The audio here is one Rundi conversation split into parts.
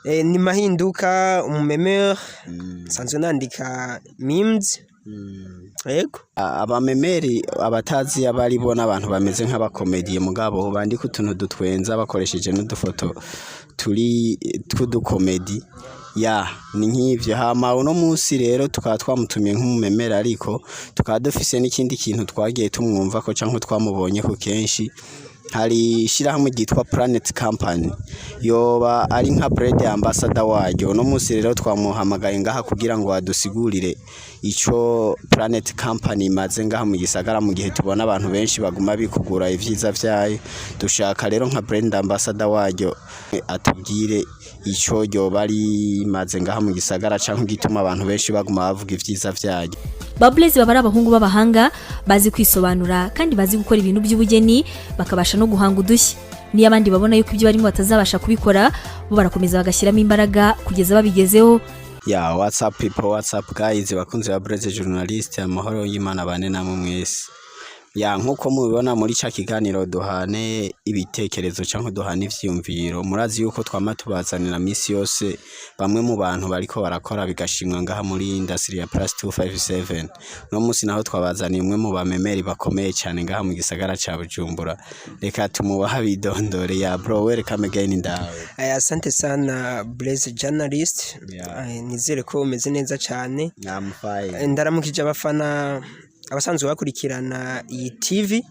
Ni Mahinduka, umumemeur, nsanzwe nandika memes. Yego. Abamemeri, abatazi abari bo, n'abantu bameze nk'abakomediye mugabo bandika utuntu dutwenza bakoresheje n'udufoto turi tw'udukomedi. Ya, ni nk'ivyo. Hama uno munsi rero tukaba twamutumiye nk'umumemeri, ariko tukaba dufise n'ikindi kintu twagiye tumwumva ko canke twamubonye ko kenshi. Hari ishirahamwe ryitwa Planet Company, yoba ari nka brand ambassador waryo. Uno munsi rero twamuhamagaye ngaha kugira ngo adusigurire ico Planet Company imaze ngaha mu gisagara, mu gihe tubona abantu benshi baguma bikugura ivyiza vyayo. Dushaka rero nka brand ambassador waryo atubwire ico ryoba rimaze ngaha mu gisagara canke igituma abantu benshi baguma bavuga ivyiza vyaryo. Ba Blaise baba ari abahungu b'abahanga, bazi kwisobanura kandi bazi gukora ibintu by'ubugeni, bakabasha no guhanga udushya. Niyo abandi babona yuko ibyo barimo batazabasha kubikora, bo barakomeza bagashyiramo imbaraga kugeza babigezeho. Ya, what's up people, what's up guys, bakunzi ba Blaise Journalist, amahoro y'Imana bane namwe mwese. Ya, nkuko mubibona muri ca kiganiro duhane ibitekerezo canke duhane ivyiyumviro, murazi yuko twama tubazanira misi yose bamwe mu bantu bariko barakora bigashimwa ngaha muri industry ya Plus 257. Uno munsi naho twabazaniye umwe mu bamemeri bakomeye cyane ngaha mu gisagara ca Bujumbura. Reka tumubaha bidondore. Ya bro, welcome again ndawe. Asante sana, Blaise Journalist. Nizere ko umeze neza cyane. I'm fine. Ndaramukije abafana, abasanzwe bakurikirana iyi TV.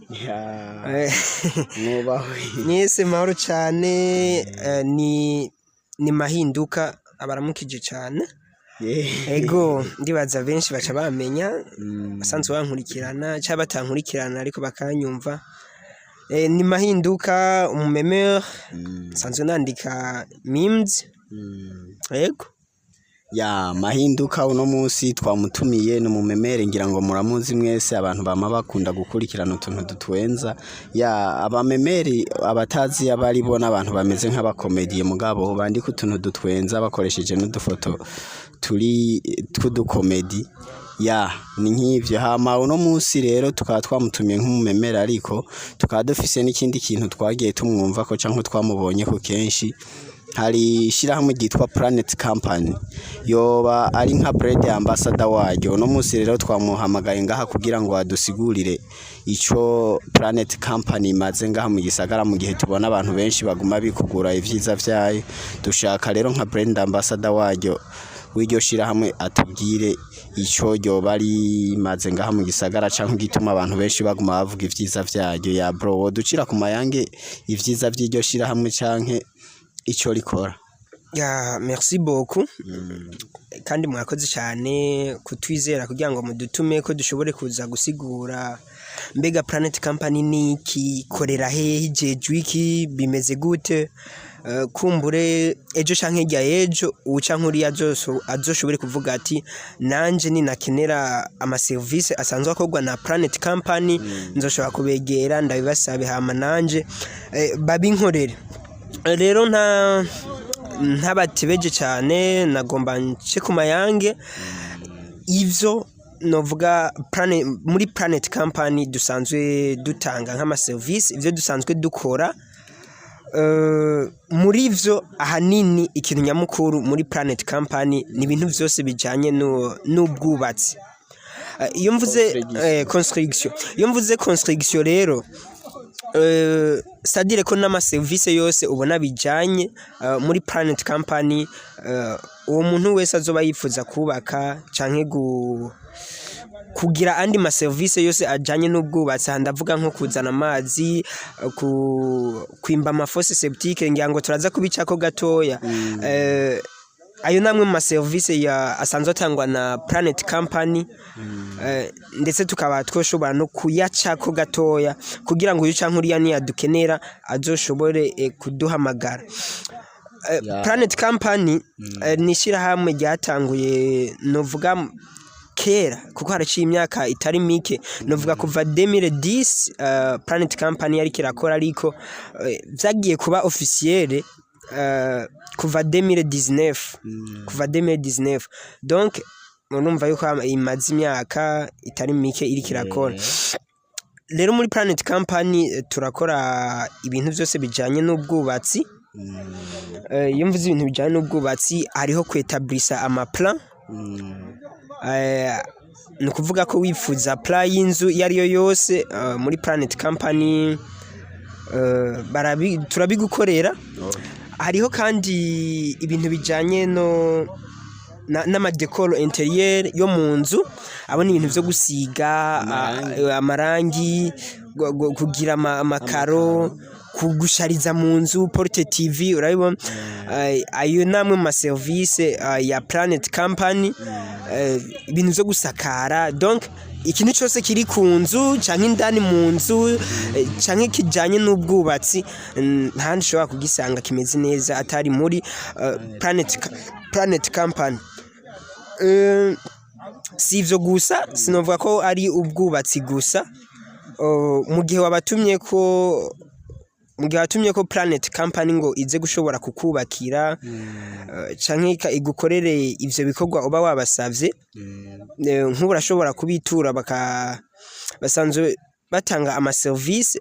Mwubahwe. Mwese mahoro cyane. Ni Mahinduka abaramukije cyane. Ego, ndibaza benshi baca bamenya, basanzwe bankurikirana cyangwa batankurikirana ariko bakanyumva. Ni Mahinduka, umumemeur, nsanzwe nandika memes. Ego. Ya, Mahinduka uno munsi twamutumiye, ni umumemere, ngira ngo muramuzi mwese, abantu bama bakunda gukurikirana utuntu dutwenza. Ya, abamemeri, abatazi abari bo, n'abantu bameze nk'abakomediye mugabo bandika utuntu dutwenza bakoresheje n'udufoto turi tw'udukomedi. Ya, ni nk'ivyo. Hama uno munsi rero tukaba twamutumiye nk'umumemere, ariko tukaba dufise n'ikindi kintu twagiye tumwumva ko canke twamubonye ko kenshi. Hari ishirahamwe ryitwa Planet Company, yoba ari nka brand ambassador waryo. Uno munsi rero twamuhamagaye ngaha kugira ngo adusigurire ico Planet Company imaze ngaha mu gisagara, mu gihe tubona abantu benshi baguma bikugura ivyiza vyayo. Dushaka rero nka brand ambassador waryo, w'iryo shirahamwe, atubwire ico ryoba rimaze ngaha mu gisagara canke igituma abantu benshi baguma bavuga ivyiza vyaryo. Ya bro, woducira ku mayange ivyiza vy'iryo shirahamwe canke ico rikora? Ya, merci beaucoup kandi mwakoze cyane kutwizera kugira ngo mudutume ko dushobore kuza gusigura mbega Planet Company ni iki, ikorera hehe, ijejwe iki, bimeze gute. Kumbure ejo canke hirya y'ejo uwu canke uriya azoshobore kuvuga ati: "Nanje ninakenera amaserivisi asanzwe akorwa na Planet Company, nzoshobora kubegera ndabibasabe, hama nanje babinkorere." Rero ntabatebeje cyane, nagomba nce ku mayange ivyo novuga Planet, muri Planet Company dusanzwe dutanga nk'amaserivisi, ivyo dusanzwe dukora. Muri ivyo ahanini, ikintu nyamukuru muri Planet Company ni ibintu vyose bijanye n'ubwubatsi. Iyo mvuze construction, iyo mvuze construction rero, c'est-à-dire ko n'amaserivisi yose ubona bijanye muri Planet Company, uwo muntu wese azoba yifuza kubaka canke kugira andi maserivisi yose ajanye n'ubwubatsi, aha ndavuga nko kuzana amazi, kwimba amafosses septiques, ngira ngo turaza kubicako gatoya. Ayo namwe mu maserivisi ya asanzwe atangwa na Planet Company, ndetse tukaba twoshobora no kuyacako gatoya kugira ngo uyu canke uriya niyadukenera azoshobore kuduhamagara. Planet Company ni ishirahamwe ryatanguye novuga kera, kuko haraciye imyaka itari mike, novuga kuva 2010 Planet Company yariko irakora, ariko vyagiye kuba officiel kuva 2019, kuva 2019. Donc murumva yuko imaze imyaka itari mike iriko irakora. Rero muri Planet Company turakora ibintu vyose bijanye n'ubwubatsi. Iyo mvuze ibintu bijanye n'ubwubatsi, hariho kwetablisa ama plan. Ni ukuvuga ko wifuza plan y'inzu iyo ari yo yose, muri Planet Company turabigukorera. Hariho kandi ibintu bijanye no n'ama décor intérieur yo mu nzu. Abo ni ibintu vyo gusiga amarangi, kugira amakaro, kugushariza mu nzu, porte TV, urabibona. Ayo namwe mu ma service ya Planet Company. Ibintu vyo gusakara, donc ikintu cyose kiri ku nzu canke indani mu nzu, canke kijanye n'ubwubatsi, ntahandi ushobora kugisanga kimeze neza atari muri Planet Company. Si ivyo gusa, sinovuga ko ari ubwubatsi gusa. Mu gihe watumye ko Planet Company ngo ize gushobora kukubakira, canke igukorere ivyo bikorwa uba wabasavye, nk'ubu urashobora kubitura, basanzwe batanga ama service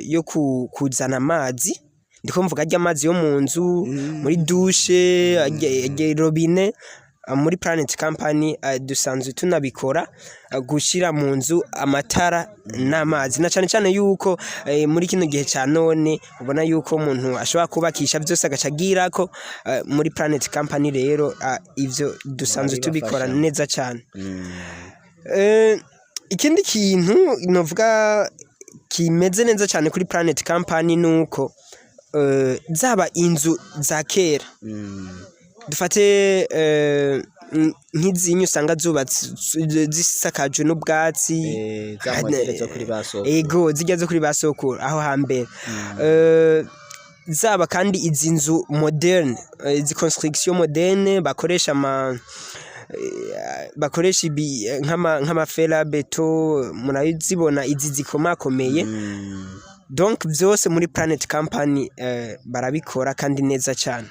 yo kuzana amazi. Ndiko mvuga arya amazi yo mu nzu, muri douche, arya robinet. Muri Planet Company dusanzwe tunabikora, gushira mu nzu amatara n'amazi, na cane cane yuko muri kino gihe ca none ubona yuko umuntu ashobora kubakisha byose agaca agirako. Muri Planet Company rero, ivyo dusanzwe tubikora Barabibafasha. neza cane. Ikindi kintu novuga kimeze neza cyane kuri Planet Company nuko zaba inzu za kera, dufate nk'izinyu usanga zubatse zisakajwe n'ubwatsi, Za modèle zo kuri ba sokuru. Ego, zijya zo kuri ba sokuru aho hambere. Zaba kandi izi nzu moderne, izi construction moderne bakoresha ama bakoresha ibi nk'ama fer à béton, murazibona izi zikomakomeye. Donc byose muri Planet Company barabikora kandi neza cyane.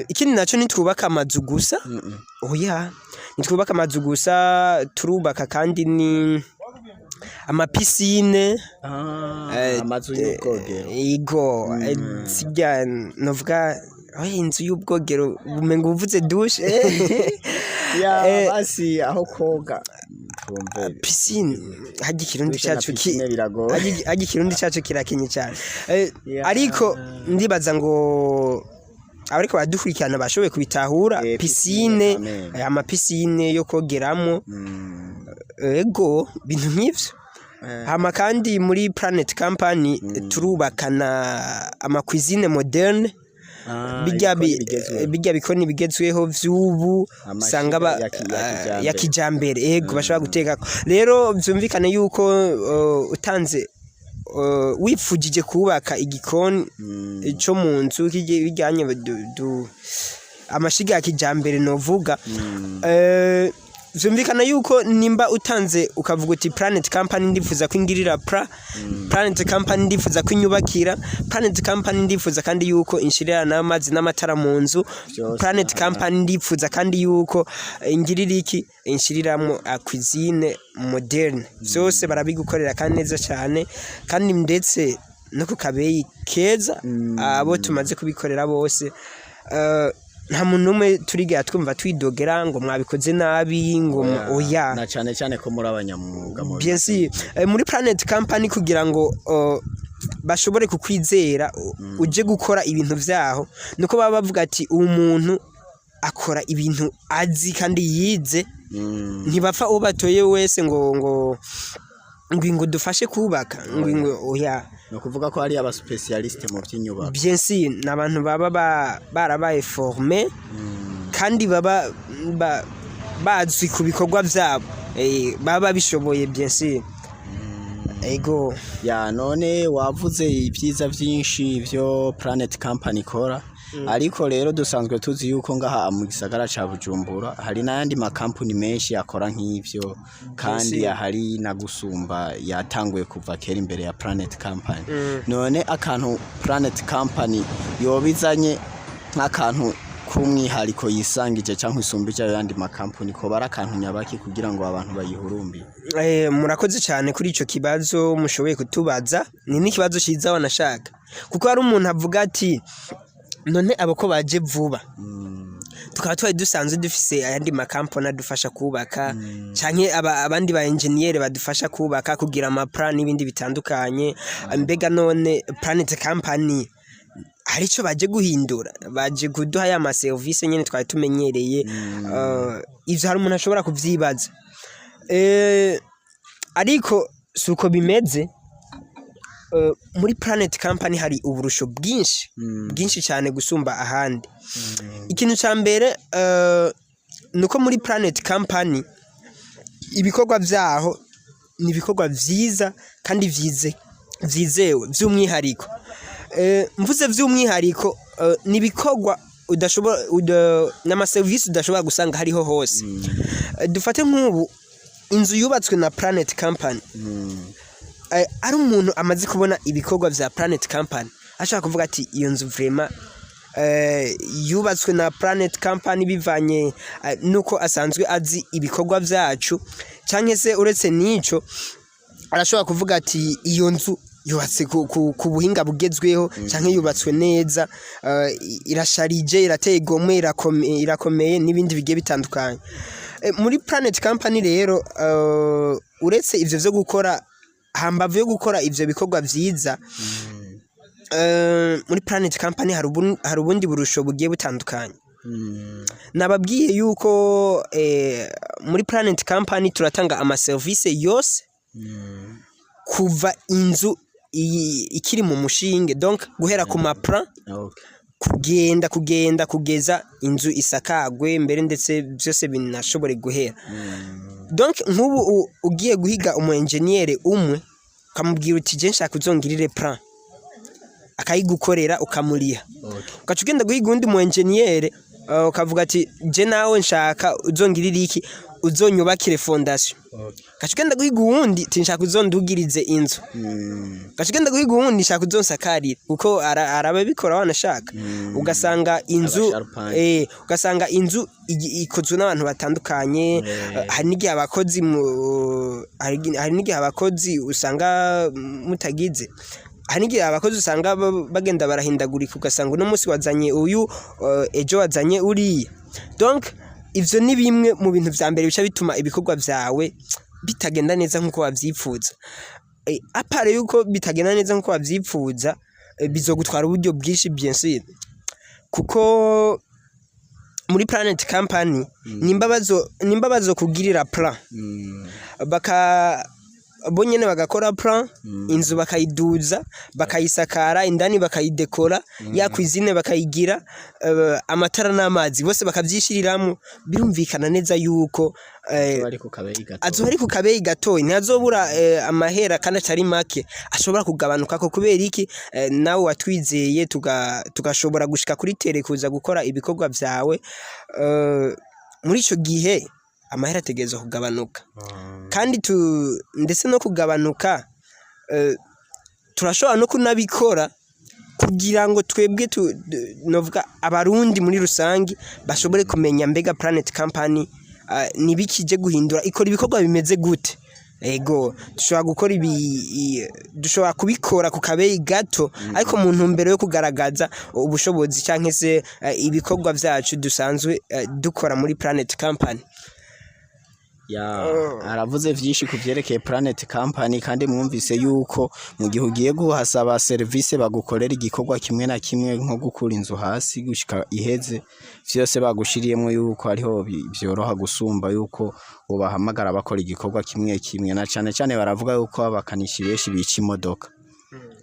Ikindi naco, ntitwubaka amazu gusa, oya, ntitwubaka amazu gusa, turubaka kandi ni ama piscine. Amazu y'ubwogero. Ego, zijya novuga, oya, inzu y'ubwogero umenga uvuze douche. Ya, basi aho koga. Twumve. Piscine harya ikirundi Douche na cacu piscine biragoye. Harya ikirundi cacu kirakenye cyane. Ariko ndibaza ngo abariko baradukurikirana bashoboye kubitahura. Piscine piscine amen. Ama piscine yo kogeramo. Ego, bintu nk'ivyo. Hama kandi muri Planet Company turubakana ama cuisine moderne. Bijya Ibikoni bigezweho. Bijya bikoni bigezweho vy'ubu Amashiga usanga ya kijambere. Ya kijambere, ego, bashobora gutekako. Rero vyumvikane yuko utanze, wipfujije kubaka igikoni co mu nzu bijyanye amashiga ya kijambere novuga, vyumvikana yuko nimba utanze ukavuga uti Planet Company ndifuza ko ingirira Planet Company ndifuza ko inyubakira, Planet Company ndifuza kandi yuko inshirira n'amazi n'amatara mu nzu, Vyose, Planet Company ndifuza kandi yuko ingirira iki, inshiriramwo cuisine moderne, vyose barabigukorera kandi neza cyane, kandi ndetse no ku kabeyi keza. Abo tumaze kubikorera bose, nta muntu n'umwe turigera twumva twidogera ngo mwabikoze nabi, ngo oya. Na cane cane ko muri abanyamwuga mu Bien sûr. Muri Planet Company, kugira ngo bashobore kukwizera uje gukora ibintu vyaho, nuko baba bavuga ati uwo muntu akora ibintu azi kandi yize. Ntibapfa uwo batoye wese ngo dufashe kubaka, ngo oya. Ni ukuvuga ko hari aba spécialiste mu by'inyubako. Bien sûr, ni abantu baba barabaye formé kandi baba bazwi ku bikorwa vyabo, baba babishoboye, bien sûr, ego. Ya, none wavuze ibyiza byinshi byo Planet Company ikora, ariko rero dusanzwe tuzi yuko ngaha mu gisagara ca Bujumbura hari n'ayandi makampuni menshi akora nk'ivyo kandi ahari na gusumba, yatanguye kuva kera imbere ya Planet Company. None akantu Planet Company yobizanye nk'akantu K'umwihariko yisangije cyangwa isumbije ayandi makampuni, ko bari akantu nyabaki kugira ngo abantu bayihurumbire? Murakoze cyane kuri ico kibazo mushoboye kutubaza. Ni n'ikibazo ciza wanashaka, kuko hari umuntu avuga ati: "None abo ko baje vuba, tukaba twari dusanzwe dufise ayandi makampani adufasha kubaka, canke abandi ba engineer badufasha kubaka, kugira ama plan n'ibindi bitandukanye, mbega none Planet Company hari ico baje guhindura? Baje kuduha ya ma service nyene twari tumenyereye?" Ivyo hari umuntu ashobora kuvyibaza. Ariko suko bimeze. Muri Planet Company hari uburusho bwinshi, bwinshi cyane gusumba ahandi. Ikintu cya mbere nuko muri Planet Company ibikorwa vyaho ni ibikorwa vyiza kandi vyizewe vy'umwihariko. Mvuze vy'umwihariko, ni ibikorwa udashobora n'amaserivisi udashobora gusanga hariho hose. Dufate nk'ubu inzu yubatswe na Planet Company, ari umuntu amaze kubona ibikorwa vya Planet Company ashaka kuvuga ati: "Iyo nzu vraiment yubatswe na Planet Company," bivanye nuko asanzwe azi ibikorwa vyacu, canke se uretse n'ico arashobora kuvuga ati: "Iyo nzu yubatse ku buhinga bugezweho, canke yubatswe neza, irasharije, irateye igomwe, irakomeye," n'ibindi bigiye bitandukanye. Muri Planet Company rero, uretse ivyo vyo gukora, hambavu yo gukora ivyo bikorwa vyiza, muri Planet Company hari ubundi burusho bugiye butandukanye. Nababwiye yuko muri Planet Company turatanga amaserivisi yose kuva inzu ikiri mu mushinge, donc guhera ku ma plan, kugenda kugeza inzu isakagwe, mbere ndetse byose binashobore guhera. Donc nk'ubu ugiye guhiga umu engineer umwe, ukamubwira uti: "Je nshaka uzongirire plan," akayigukorera, ukamuriha. Ugaca ugenda guhiga uwundi mu engineer, ukavuga ati: "Je nawe nshaka uzongirire iki, uzonyubakire fondation." Ugaca ugenda guhiga uwundi ati: "Nshaka uzondugirize inzu." Ugaca ugenda guhiga uwundi: "Nshaka uzonsakarire," kuko arababikora wanashaka. Ugasanga inzu Abasharupani. Ugasanga inzu ikozwe n'abantu batandukanye. Hari n'igihe abakozi hari n'igihe abakozi usanga mutagize, hari n'igihe abakozi usanga bagenda barahindagurika, ugasanga uno munsi wazanye uyu, ejo wazanye uriya. Donc ivyo ni bimwe mu bintu vya mbere bica bituma ibikorwa vyawe bitagenda neza nk'uko wavyifuza. À part yuko bitagenda neza nk'uko wavyifuza, bizogutwara uburyo bwinshi, bien sûr, kuko muri Planet Company nimba bazokugirira plan, baka bo nyene bagakora plan, inzu bakayiduza, bakayisakara, indani bakayidekora, ya cuisine bakayigira, amatara n'amazi bose bakavyishiriramwo, birumvikana neza yuko bari ku kabeyi gato. Azoba ari ku kabeyi gatoyi, ntazobura amahera kandi atari make ashobora kugabanuka ko. Kubera iki? Nawe watwizeye, tugashobora gushika kuri terrain kuza gukora ibikorwa vyawe, muri ico gihe amahera ategerezwa kugabanuka. Kandi ndetse no kugabanuka, turashobora no kunabikora kugira ngo twebwe novuga Abarundi muri rusangi bashobore kumenya mbega Planet Company nibikije guhindura, ikora ibikorwa bimeze gute. Ego, dushobora gukora ibi, dushobora kubikora ku kabeyi gato, ariko mu ntumbero yo kugaragaza ubushobozi canke se ibikorwa vyacu dusanzwe dukora muri Planet Company. Ya, aravuze vyinshi ku vyerekeye Planet Company, kandi mwumvise yuko mu gihe ugiye guhasaba service bagukorera igikorwa kimwe na kimwe, nko gukura inzu hasi gushika iheze, vyose bagushiriyemwo, yuko ariho vyoroha gusumba yuko ubahamagara bakora igikorwa kimwe kimwe. Na cane cane baravuga yuko abakanishi benshi bica imodoka.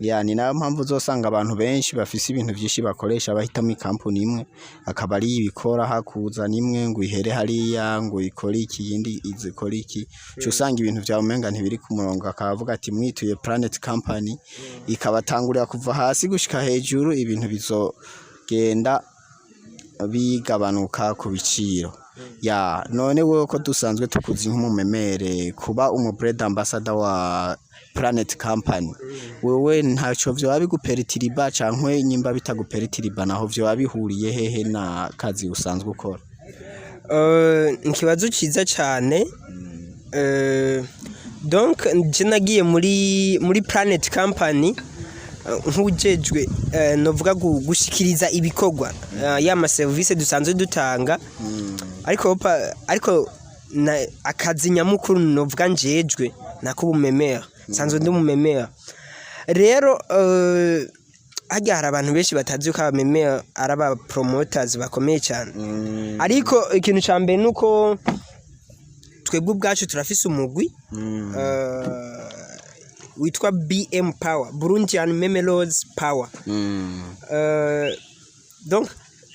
Ya, ni nayo mpamvu uzosanga abantu benshi bafise ibintu vyinshi bakoresha bahitamo ikampuni imwe akaba ari ibikora, hakuzana imwe ngo ihere hariya ngo ikore iki, iyindi izikore iki, uca usanga ibintu vyawe umenga ntibiri ku murongo. Akaba avuga ati mwituye Planet Company ikabatangurira kuva hasi gushika hejuru, ibintu bizogenda bigabanuka ku biciro. Ya, none wewe ko dusanzwe tukuzi nk'umumemere, kuba umu brand ambassador wa Planet Company, wewe ntaco vyoba bigupertiriba, cankwe nyimba bitagupertiriba naho vyoba bihuriye hehe na kazi usanzwe ukora? Ikibazo ciza cyane. Donc je nagiye muri Planet Company nk'ujejwe novuga gushikiriza ibikorwa ya ma service dusanzwe dutanga, ariko akazi nyamukuru novuga njejwe nako ubumemere, nsanzwe ndi umumemere. Rero harya hari abantu benshi batazi ko abamemere ari aba promoters bakomeye cyane, ariko ikintu ca mbere nuko twebwe ubwacu turafise umugwi witwa BM Power, Burundian Memelos Power. Donc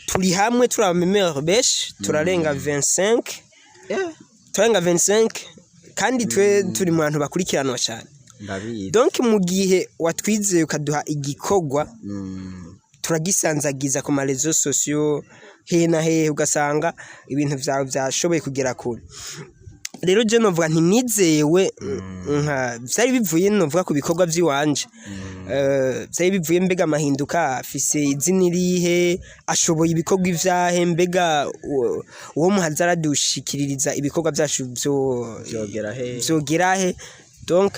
turi hamwe, turi abamemere benshi, turarenga 25, turarenga 25, kandi twe turi mu bantu bakurikiranwa cyane. Ndabizi. Donc mu gihe watwizeye ukaduha igikorwa, turagisanzagiza ku ma réseaux sociaux hehe na hehe, ugasanga ibintu vyawe vyashoboye kugera kure. Rero je novuga nti nizewe nka vyari bivuye novuga ku bikorwa vy'iwanje. Vyari bivuye mbega amahinduka afise izina irihe, ashoboye ibikorwa ivyahe, mbega uwo muhaza aradushikiririza ibikorwa vyacu vyo Vyogera hehe? Vyogera he. Donc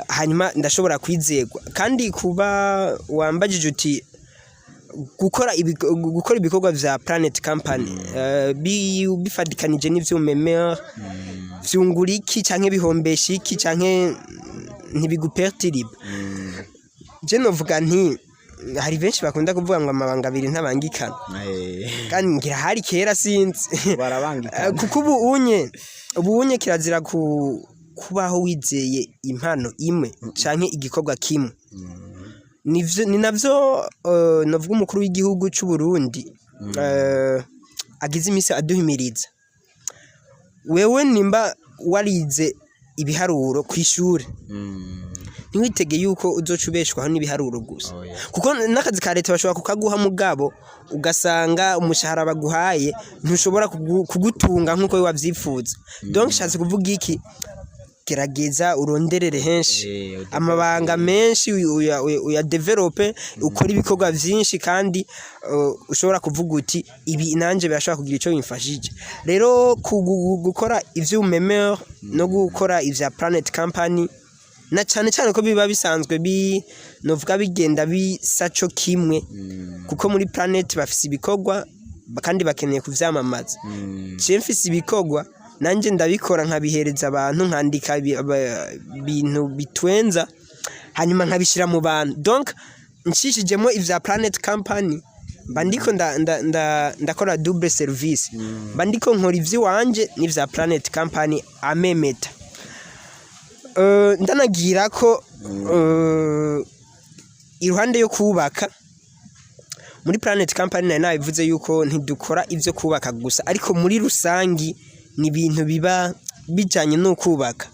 hanyuma ndashobora kwizegwa. Kandi kuba wambajije uti gukora ibikorwa vya Planet Company bifadikanije n'ivy'umemere vyungura iki, canke bihombesha iki, canke ntibigupertiriba, je novuga nti hari benshi bakunda kuvuga ngo amabanga abiri ntabangikana. Kandi ngira hari kera, sinzi. Barabangikana. Kuko ubu unye kirazira kubaho wizeye impano imwe canke igikorwa kimwe. Nivyo, ni navyo novuga umukuru w'igihugu c'u Burundi agize imisi aduhimiriza. Wewe nimba warize ibiharuro kw'ishure, ntiwitege yuko uzoca ubeshwaho n'ibiharuro gusa, Oya. kuko n'akazi ka leta bashobora kukaguha, mugabo ugasanga umushahara baguhaye ntushobora kugutunga nk'uko wavyifuza. Donc nshatse kuvuga iki? Gerageza uronderere henshi, amabanga menshi uya développe, ukora ibikorwa vyinshi, kandi ushobora kuvuga uti ibi nanje birashobora kugira ico bimfashije. Rero gukora ivy'umemeur no gukora ivya Planet Company, na cane cane ko biba bisanzwe bi novuga bigenda bisa co kimwe, kuko muri Planet bafise ibikorwa kandi bakeneye kuvyamamaza. Je mfise ibikorwa nanje ndabikora, nkabihereza abantu, nkandika ibintu bitwenza, hanyuma nkabishira mu bantu. Donc nshishijemo ivya Planet Company, mba ndiko ndakora double service, mba ndiko nkora ivy'iwanje n'ivya Planet Company amemeta. Ndanagira ko iruhande yo kubaka muri Planet Company, nari nabivuze yuko ntidukora ivyo kubaka gusa, ariko muri rusangi ni ibintu biba bijanye no kubaka.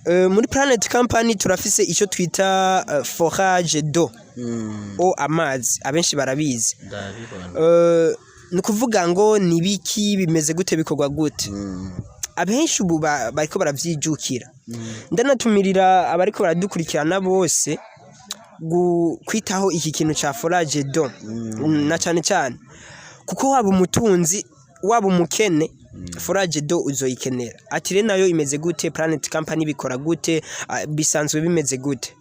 Muri Planet Company turafise icyo twita forage d'eau, o amazi abenshi barabizi. Ndabibona. Ni ukuvuga ngo ni biki, bimeze gute, bikorwa gute? Abenshi ubu bariko baravyijukira. Ndanatumirira abariko baradukurikirana bose kwitaho iki kintu ca forage d'eau, na cane cane kuko waba umutunzi, waba umukene, forage d'eau uzoyikenera. Ati rero nayo imeze gute? Planet Company bikora gute? Bisanzwe bimeze gute?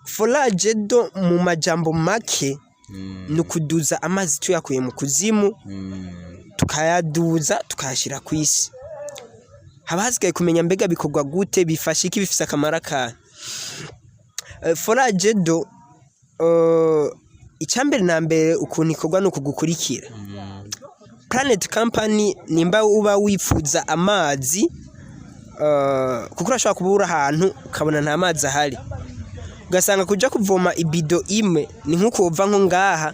Forage d'eau mu majambo make ni ukuduza amazi tuyakuye mu kuzimu, tukayaduza tukayashyira ku isi. Haba hasigaye kumenya mbega bikorwa gute, bifasha iki, bifise akamaro akahe? Forage d'eau, icyambere na mbere ukuntu ikorwa ni ukugukurikira Planet Company. Nimba uba wifuza amazi, kuko urashobora kuba uri ahantu ukabona nta mazi ahari, ugasanga kuja kuvoma ibido imwe ni nk'uko wova nko ngaha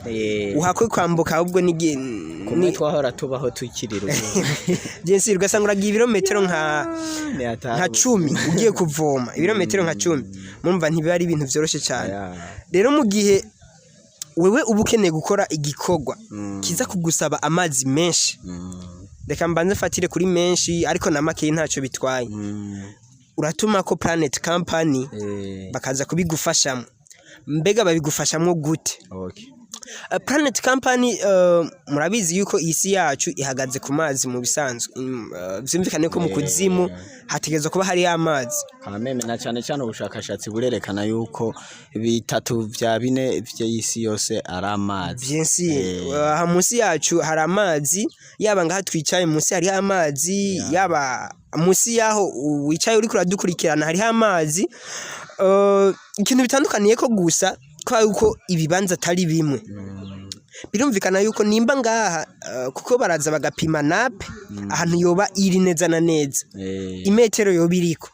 uhakwe kwambuka ahubwo Kumwe twahora tubaho tukiri ruguru. Bien, ugasanga uragiye ibirometero nka 10 ugiye kuvoma, ibirometero nka 10. Murumva ntibiba ari ibintu vyoroshe cyane. Rero mu gihe Wewe uba ukeneye gukora igikorwa kiza kugusaba amazi menshi, reka mbanze mfatire kuri menshi, ariko na makeyi ntacyo bitwaye, uratuma ko Planet Company bakaza kubigufashamo. Mbega babigufashamo gute? Planet Company, murabizi yuko isi yacu ihagaze ku mazi mu bisanzwe. Vyumvikane ko mu kuzimu hategerezwa kuba hariyo amazi. Kameme, na cyane cyane ubushakashatsi burerekana yuko bitatu vya bine vy'isi yose ari amazi. Vyinshi. Aha munsi yacu hari amazi, yaba ngaha twicaye munsi hariho amazi, yaba munsi yaho wicaye uriko uradukurikirana hariho amazi. Ikintu bitandukaniye ko gusa kubera yuko ibibanza atari bimwe. Birumvikana yuko nimba ngaha, kuko baraza bagapima nappe ahantu yoba iri neza na neza, imetero yoba iriko.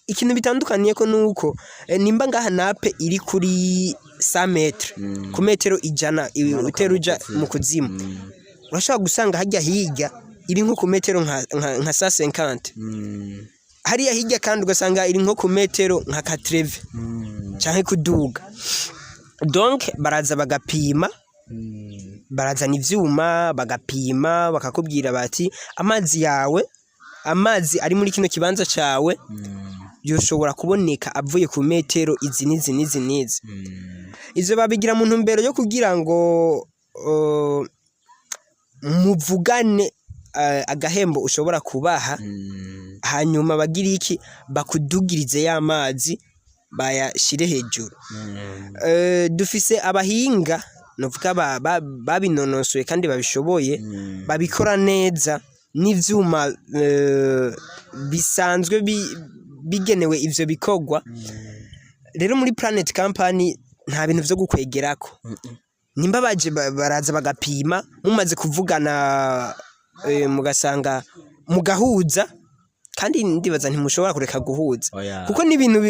Ikintu bitandukaniye ko nuko nimba ngaha nappe iri kuri 100 mètres, ku metero 100 utera uja mu kuzimu, urashobora gusanga hajya hirya iri nko ku metero nka 150, hariya hirya kandi ugasanga iri nko ku metero nka 80 canke kuduga. Donc baraza bagapima, barazana ivyuma bagapima, bakakubwira bati amazi yawe, amazi ari muri kino kibanza cawe yoshobora kuboneka avuye ku metero izi n'izi n'izi n'izi. Ivyo babigira mu ntumbero yo kugira ngo muvugane agahembo ushobora kubaha, hanyuma bagira iki, bakudugirize ya mazi bayashire hejuru. Dufise abahinga novuga babinonosoye kandi babishoboye, babikora neza n'ivyuma bisanzwe bigenewe ivyo bikorwa. Rero muri Planet Company nta bintu vyo gukwegerako. Nimba baje baraza bagapima, mumaze kuvugana, mugasanga mugahuza, kandi ndibaza ntimushobora kureka guhuza. Oya. Kuko ni ibintu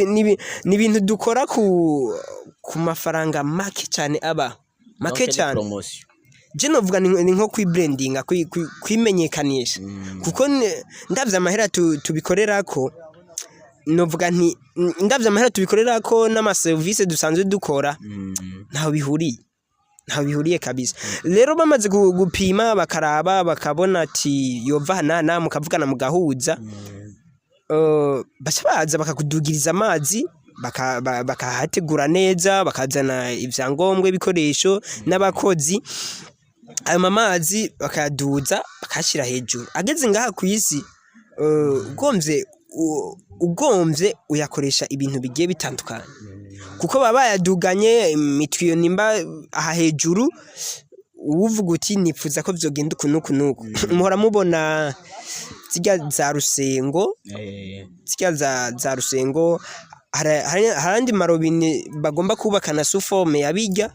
ni ibintu dukora ku mafaranga make cyane, aba make Donc ni cyane. promotion. Je novuga ni nko kwibrandinga, kwimenyekanisha, kuko ndavye amahera tubikorerako, novuga nti ndavye amahera tubikorerako n'amaserivisi dusanzwe dukora, ntaho bihuriye, ntaho bihuriye kabisa. Rero bamaze gupima, bakaraba, bakabona ati yova aha na, mukavugana mugahuza, baca baza bakakudugiriza amazi, bakahategura neza, bakazana ivyangombwa, ibikoresho n'abakozi. Ayo mamazi bakayaduza, bakayashira hejuru, ageze ngaha ku isi, ugomvye uyakoresha ibintu bigiye bitandukanye, kuko baba bayaduganye imitiyo. Nimba aha hejuru uwuvuga uti nipfuza ko vyogenda uku nuku nuku, muhora mubona zirya za Rusengo, zirya za Rusengo, hari andi marobine bagomba kubaka na sous forme ya bijya,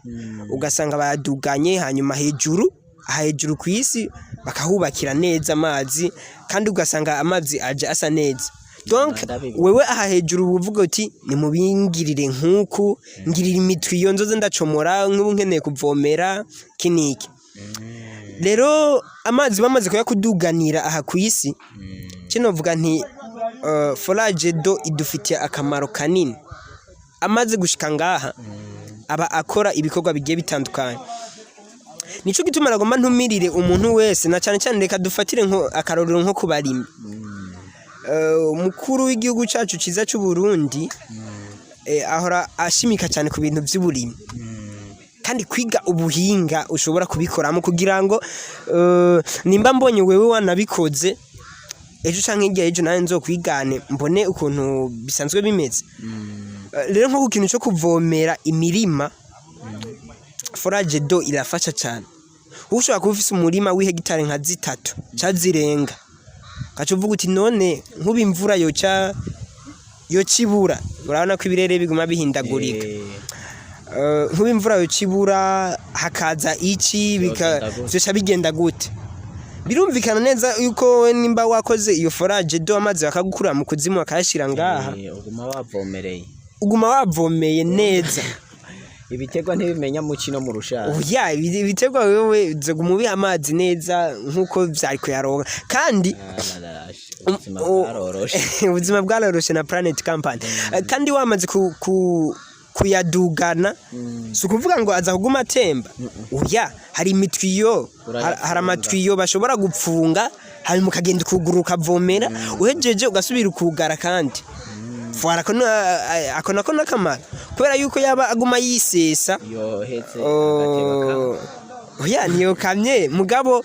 ugasanga bayaduganye, hanyuma hejuru, aha hejuru ku isi bakahubakira neza amazi, kandi ugasanga amazi aje asa neza. Donc Ndabibona. wewe aha hejuru uvuga uti nimubingirire nkuku, ngirira imitwiyo nzoze ndacomora nk'ubu nkeneye kuvomera kiniki. Rero amazi bamaze kuyakuduganira aha ku isi, kino vuga nti forage d'eau idufitiye akamaro kanini. Amaze gushika ngaha aba akora ibikorwa bigiye bitandukanye. Nico gituma nagomba ntumirire umuntu wese, na cyane cyane reka dufatire nko akarorero nko kubarimyi. Umukuru w'igihugu cacu ciza c'u Burundi ahora ashimika cyane ku bintu vy'uburimyi kandi kwiga ubuhinga ushobora kubikoramo, kugira ngo nimba mbonye wewe wanabikoze, ejo canke hirya y'ejo nawe nzokwigane mbone ukuntu bisanzwe bimeze. Rero nko ku kintu cyo kuvomera imirima, forage d'eau irafasha cyane. Ushobora kuba ufise umurima w'ihegitari nka 3 ca zirenga, ugaca uvuga uti none nk'ubu imvura yoca ibura, urabona ko ibirere biguma bihindagurika. Nk'ubu imvura yoca ibura hakaza iki, Vyogenda gute? vyoca bigenda gute? Birumvikana neza yuko wowe nimba wakoze iyo forage d'eau, amazi bakagukura mu kuzimu bakayashira ngaha, Uguma wavomereye. Uguma wavomeye neza. Ibiterwa ntibimenya mu kino mu rushara. Oya, ibiterwa wewe uzoguma ubiha amazi neza nkuko vyari kuyaronka kandi Ubuzima bwaroroshe. Ubuzima bwaroroshe na Planet Company. Kandi wamaze ku, ku, Kuyadugana si ukuvuga ngo aza kuguma atemba, oya. Hari imitiyo, hari amatiyo bashobora gupfunga, hanyuma ukagenda ukugura, ukavomera, uhejeje ugasubira ukugara. Kandi voilà, ako nako n'akamaro, kubera yuko yaba aguma yisesa yohetse. Oh, oya, ntiyokamye, mugabo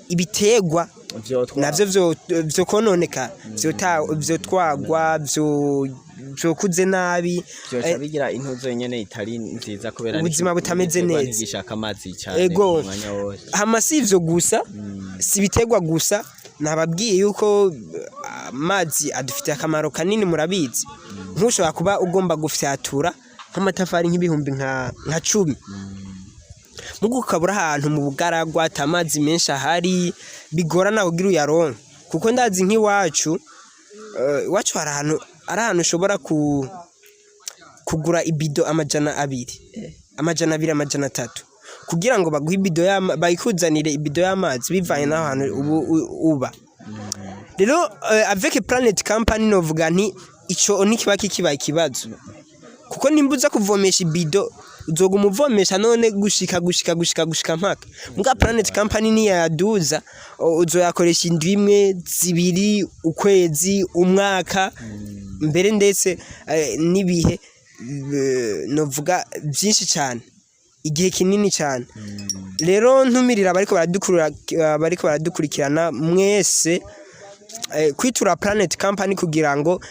ibitegwa navyo vyo kononeka, vyotwagwa, vyokuze nabi. Byoca bigira intuzo nyene itari nziza kubera Ubuzima butameze igiterwa neza. ntigishaka amazi cyane umwanya wose. Hama si ivyo gusa, si ibiterwa gusa. Nababwiye yuko amazi adufitiye akamaro kanini. Murabizi, nk'ushobora kuba ugomba gufyatura nk'amatafari nk'ibihumbi nka 10, mugu ukabura ahantu mu bugaragwa ata amazi menshi ahari, bigorana kugira uyaronke. Kuko ndazi nk'iwacu, iwacu hari ahantu, ari ahantu ushobora kugura ibido 200, 200, 300, kugira ngo baguhe ibido bayikuzanire ibido y'amazi, bivanye n'aho hantu ubu uba. Rero avec Planet Company novuga nti ico ntikiba kikibaye ikibazo, kuko nimba uza kuvomesha ibido, uzoguma uvomesha none gushika gushika gushika gushika mpaka. Muga Planet Company niyayaduza, uzoyakoresha indwi imwe, 2, ukwezi, umwaka mbere, ndetse n'ibihe, novuga byinshi cyane, igihe kinini cyane. Rero ntumirira abariko baradukurikirana mwese kwitura Planet Company kugira ngo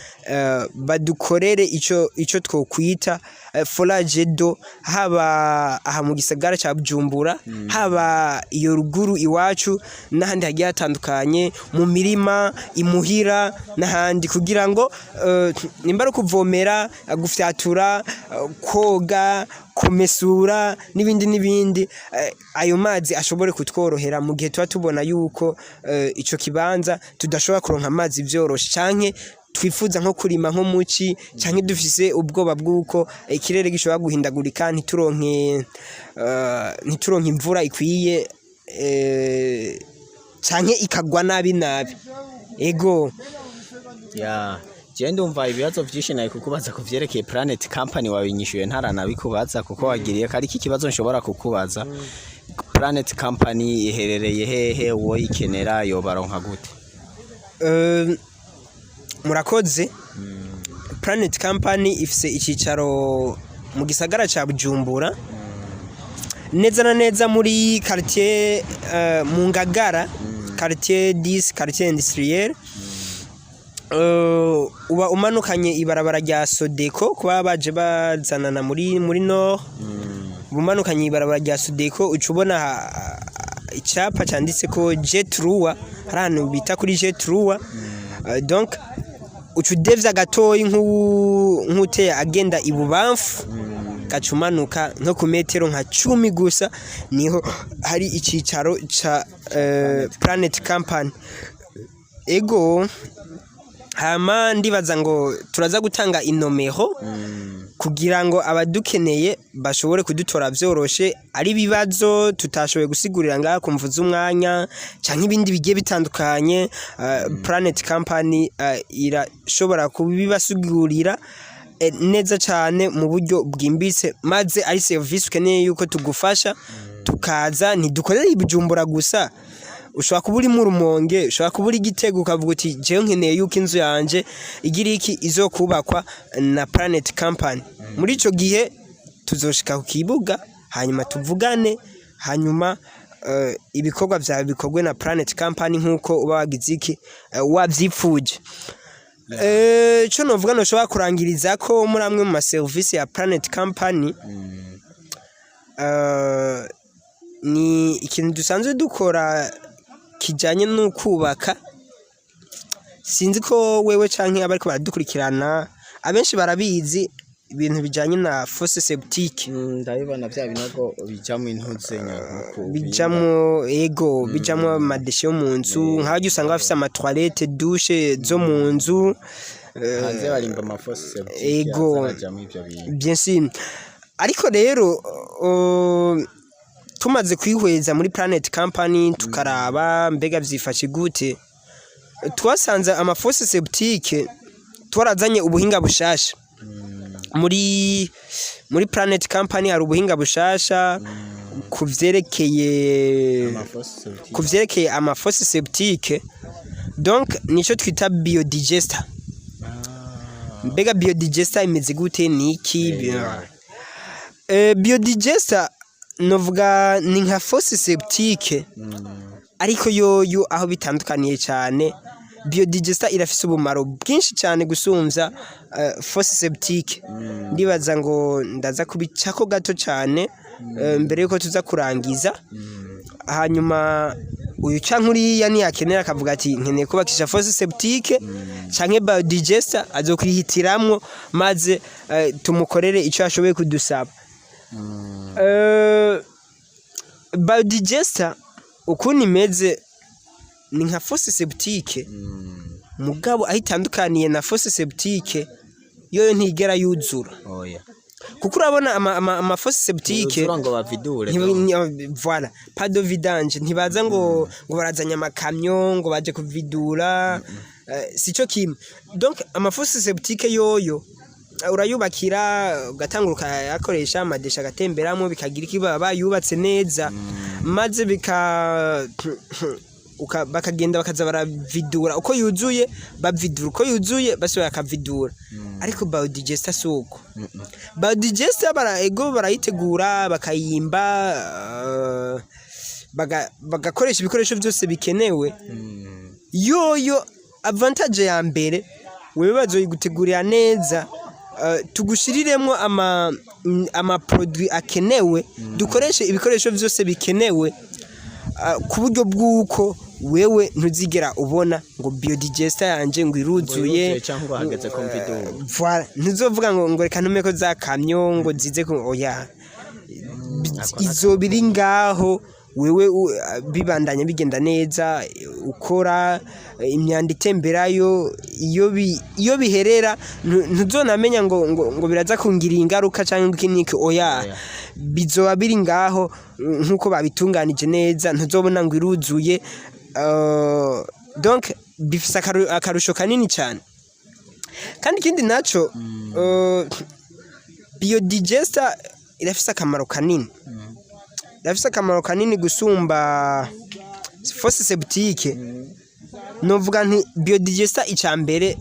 badukorere ico twokwita forage d'eau, haba aha mu gisagara ca Bujumbura, haba iyo ruguru iwacu n'ahandi hagiye hatandukanye, mu mirima imuhira n'ahandi, kugira ngo nimba ari ukuvomera, gufyatura, koga, kumesura n'ibindi n'ibindi, ayo mazi ashobore kutworohera mu gihe tuba tubona yuko ico kibanza tudashobora kuronka amazi vyoroshe, canke twifuza nko kurima nko muci, canke dufise ubwoba bw'uko ikirere gishobora guhindagurika, ntituronke imvura ikwiye, canke ikagwa nabi nabi. Ego. Ya, je ndumva ibibazo vyinshi nawe kukubaza ku vyerekeye Planet Company wabinyishuye ntaranabikubaza, kuko wagiriye kariko ikibazo nshobora kukubaza. Planet Company iherereye hehe? Uwo ikenera yobaronka gute? Murakoze. Planet Company ifise icicaro mu gisagara ca Bujumbura, neza na neza muri quartier mu Ngagara, quartier 10, quartier industriel. Uba umanukanye ibarabara rya Sodeko, kuba baje bazanana muri nord, uba umanukanye ibarabara rya Sodeko, uca ubona icapa canditse ko G3, hari ahantu bita kuri G3. Donc uca udevya gatoyi nk'uteye agenda ibubamfu, gaca umanuka nko ku metero nka 10 gusa, niho hari icicaro ca Planet Company. Ego. Hama ndibaza ngo turaza gutanga inomero kugira ngo abadukeneye bashobore kudutora vyoroshe, ari ibibazo tutashoboye gusigurira ngaha ku mvu z'umwanya, canke ibindi bigiye bitandukanye. Planet Company irashobora kubibasigurira neza cane mu buryo bwimbitse, maze ari service ukeneye yuko tugufasha, tukaza. Ntidukorera i Bujumbura gusa. Ushobora kuba uri mu Rumonge, ushobora kuba uri Gitega, ukavuga uti: "Jewe nkeneye yuko inzu yanje igira iki izokubakwa na Planet Company." Muri ico gihe tuzoshika ku kibuga, hanyuma tuvugane, hanyuma ibikorwa vyawe bikorwe na Planet Company nk'uko uba wagize iki, wavyipfuje. Ico novuga noshobora kurangiriza ko muri amwe mu maserivisi ya Planet Company, ni ikintu dusanzwe dukora kijanye no kubaka. Sinzi ko wewe canke abariko baradukurikirana abenshi barabizi, ibintu bijanye na fosse septique. Ndabibona bya binogo bijamwo intuze. Bijamwo, ego, bijamwo ama déchets yo mu nzu, nk'abarya usanga bafise ama toilettes, douche zo mu nzu. Hanze barimba ama fosses septiques. Ego. Arajamwo ivyo bintu. Bien sûr. Ariko rero tumaze kwihweza muri Planet Company, tukaraba mbega vyifashe gute, twasanze ama fosses septiques twarazanye ubuhinga bushasha. Muri Planet Company hari ubuhinga bushasha ku vyerekeye ama fosses septiques, donc nico twita biodigester. Mbega biodigester imeze gute? Ni iki? Biodigester novuga ni nka fosse septique, ariko yoyo aho bitandukaniye cyane, biodigester irafise ubumaro bwinshi cyane gusumvya fosse septique. Ndibaza ngo ndaza kubicako gato cyane mbere yuko tuza kurangiza. Hanyuma uyu canke uriya niyakenera akavuga ati nkeneye kubakisha fosse septique canke biodigester, azokwihitiramwo maze tumukorere ico ashoboye kudusaba. Biodigester ukuntu imeze ni nka fosse septique, mugabo aho itandukaniye na fosse septique, yoyo ntigera yuzura. Oya. Kuko urabona ama fosses septiques Yuzura ngo bavidure. Voilà, pas de vidange. Ntibaza ngo barazanye amakamyo ngo baje kuvidura, sico kimwe. Donc ama fosses septiques yoyo urayubakira, ugatangura ukayakoresha, ama déchets agatemberamo, bikagira iki, baba bayubatse neza, maze bakagenda bakaza baravidura uko yuzuye, bavidura uko yuzuye, basubira bakavidura. Ariko biodigester si uko. Biodigester ego barayitegura, bakayimba, bagakoresha ibikoresho byose bikenewe. Yoyo avantage ya mbere, wewe bazoyigutegurira neza, tugushiriremwo ama produit akenewe, dukoreshe ibikoresho byose bikenewe, ku buryo bw'uko wewe ntuzigera ubona ngo biodigester yanje ngo iruzuye. Iruzuye canke ngo hageze ko mvidura. Voilà, ntuzovuga ngo reka ntumeko za kamyo ngo zize ku oya, izoba iri ngaho, wewe bibandanya bigenda neza, ukora imyanda itemberayo. Iyo biherera ntuzonamenya ngo biraza kungirira ingaruka cyangwa iki n'iki, oya. Oya. Bizoba biri ngaho nk'uko babitunganije neza, ntuzobona ngo iruzuye. Donc bifise akarusho kanini cyane. Kandi ikindi naco, biodigester irafise akamaro kanini, irafise akamaro kanini gusumba fosse septique. Novuga nti biodigester ica mbere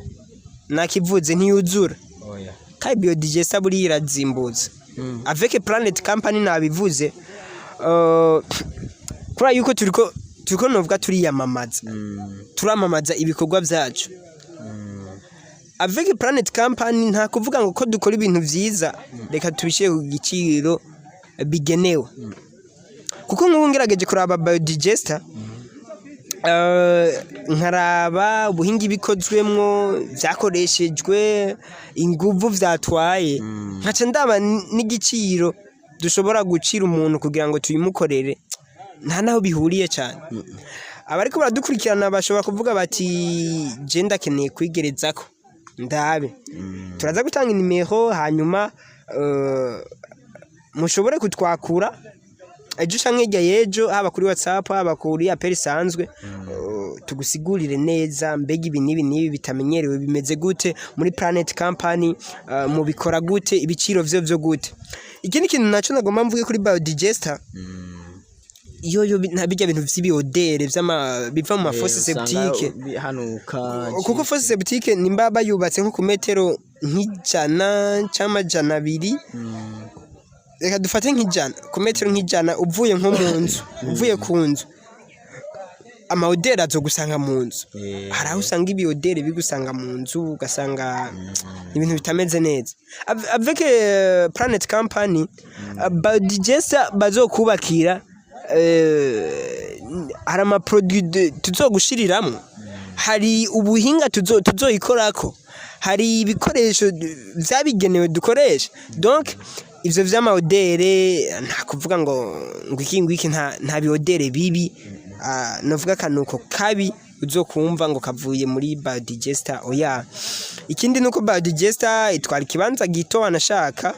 nakivuze, ntiyuzura. Oya. Kandi biodigester buriya irazimbutse. Avec Planet Company nabivuze, kubera yuko turiko novuga turiyamamaza, turamamaza ibikorwa byacu. Avec Planet Company nta kuvuga ngo ko dukora ibintu vyiza reka tubishyire ku giciro bigenewe, kuko nk'ubu ngerageje kuraba biodigester, nkaraba ubuhinga ibikozwemwo, vyakoreshejwe, inguvu vyatwaye, nkaca ndaba n'igiciro dushobora gucira umuntu kugira ngo tuyimukorere, nta naho bihuriye cyane. Abariko baradukurikirana bashobora kuvuga bati je ndakeneye kwigerezako ndabe. Turaza gutanga inimero, hanyuma mushobore kutwakura ejo canke hirya y'ejo, haba kuri WhatsApp, haba kuri appel isanzwe, tugusigurire neza mbega ibi n'ibi n'ibi bitamenyerewe bimeze gute muri Planet Company, mubikora gute, ibiciro vyo gute. Ikindi kintu naco nagomba mvuge kuri biodigester, iyo nta bijya bintu vy'ibi odeurs biva mu ma fosses septiques. Hanuka. Kuko fosse septique nimba bayubatse nko ku metero nk'ijana canke 200, reka dufate nk'ijana, ku metero nk'ijana uvuye nko mu nzu, uvuye ku nzu, ama odeurs azogusanga mu nzu. Hari aho usanga ibi odeurs bigusanga mu nzu, ugasanga ibintu bitameze neza. Avec Planet Company, biodigester bazokubakira, hari ama produit tuzogushiriramwo, hari ubuhinga tuzoyikorako, hari ibikoresho vyabigenewe dukoresha. Donc ivyo vy'ama odeurs nta kuvuga ngo iki ngo iki, nta bi odeurs bibi, novuga akanuko kabi uzokumva ngo kavuye muri biodigester, oya. Ikindi nuko biodigester itwara ikibanza gito, wanashaka.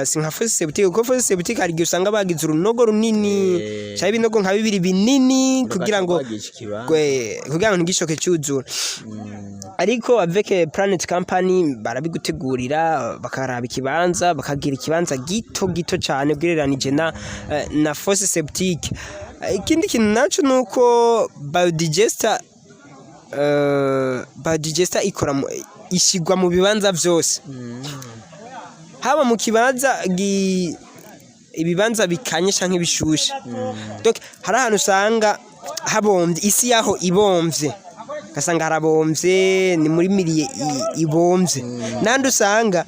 Si nka fosse septique, kuko fosse septique hari igihe usanga bagize urunogo runini canke ibinogo nka bibiri binini kugira ngo kugira ngo ntigishoke cyuzura. Ariko avec Planet Company barabigutegurira, bakaraba ikibanza, bakagira ikibanza gito gito cyane ugereranije na fosse septique. Ikindi kintu naco nuko biodigester ishigwa mu bibanza vyose, haba mu kibanza ibibanza bikanye canke bishushe. Donc hari ahantu usanga habomvye, isi yaho ibomvye, ugasanga harabomvye, ni muri milieu ibomvye, n'ahandi usanga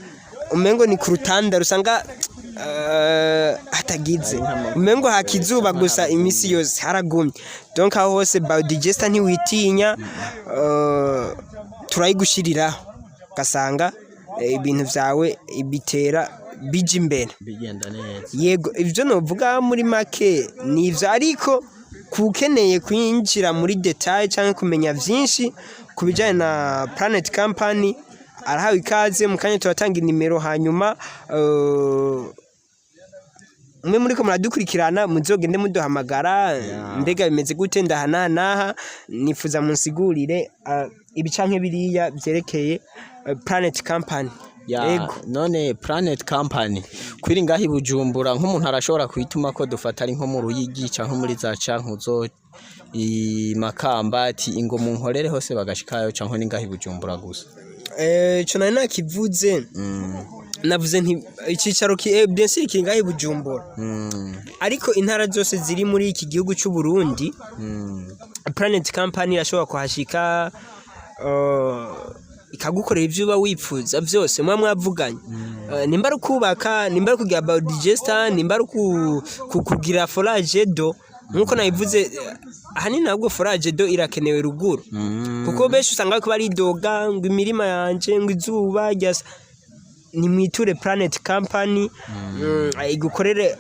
umengo ni ku rutanda, rusanga hatagize, umengo hakizuba gusa imisi yose, haragumye. Donc aho hose biodigester ntiwitinya, turayigushiriraho, ugasanga ibintu vyawe bitera bija imbere. Bigenda neza. Yego, ivyo novuga muri make ni ivyo, ariko kukeneye kwinjira muri détail canke kumenya vyinshi ku bijanye na Planet Company arahawe ikaze. Mu kanya turatanga inimero, hanyuma mwe muriko muradukurikirana muzogende muduhamagara: "Mbega bimeze gute? Ndaha naha naha, nifuza munsigurire ibi canke biriya vyerekeye Planet Company." Ya. Yego. None Planet Company kwiri ngaho i Bujumbura, nk'umuntu arashobora kuyituma ko dufata ari nko mu Ruyigi canke muri za Cankuzo, i Makamba, ati ingo munkorere hose, bagashikayo, canke ni ngaho i Bujumbura gusa? Ico nari nakivuze, navuze nti icicaro bien sûr kiri ngaho i Bujumbura, ariko intara zose ziri muri iki gihugu c'u Burundi, Planet Company irashobora kuhashika, ikagukorera ivyo uba wipfuza vyose muba mwavuganye. Nimba ari ukubaka, nimba ari kugira biodigester, nimba ari kugira forage d'eau nkuko nabivuze, ahanini nabwo forage d'eau irakenewe ruguru, kuko benshi usanga bariko baridoga ngo imirima yanje, ngo izuba ryasa. Nimwiture Planet Company, igukorere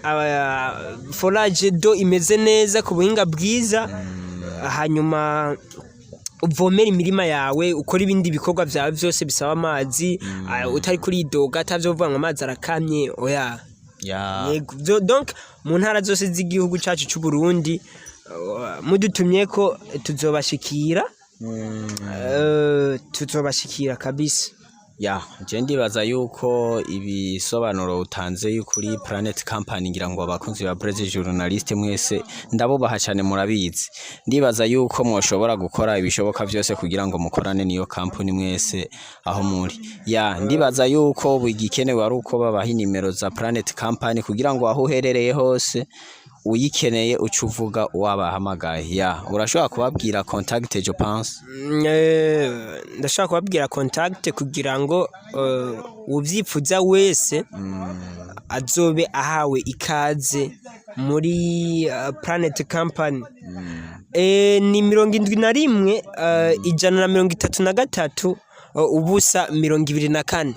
forage d'eau imeze neza ku buhinga bwiza, hanyuma uvomere imirima yawe, ukore ibindi bikorwa vyawe vyose bisaba amazi, utari kuridoga, atavyo kuvuga ngo amazi arakamye, oya. Yego. Donc mu ntara zose z'igihugu cacu c'u Burundi, mudutumye ko tuzobashikira, tuzobashikira kabisa. Ya, je ndibaza yuko ibisobanuro utanze kuri Planet Company, ngira ngo abakunzi ba Presse Journaliste mwese ndabubaha cyane, murabizi. Ndibaza yuko mwoshobora gukora ibishoboka vyose kugira ngo mukorane niyo company mwese aho muri. Ya, ndibaza yuko ubu igikenewe ari uko babaha inimero za Planet Company kugira ngo aho uherereye hose uyikeneye uca uvuga wabahamagaye. Ya, urashobora kubabwira contact, je pense. Ndashaka kubabwira contact kugira ngo uvyipfuza wese azobe ahawe ikaze muri Planet Company. Ni 71 133 0 24,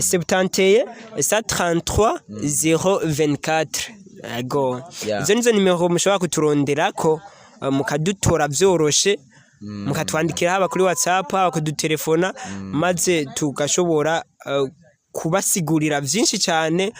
71 133 024. Ego. Izo nizo nimero mushobora kuturonderako, mukadutora vyoroshe, mukatwandikira haba kuri WhatsApp, haba kudutelefona, maze tugashobora kubasigurira vyinshi cyane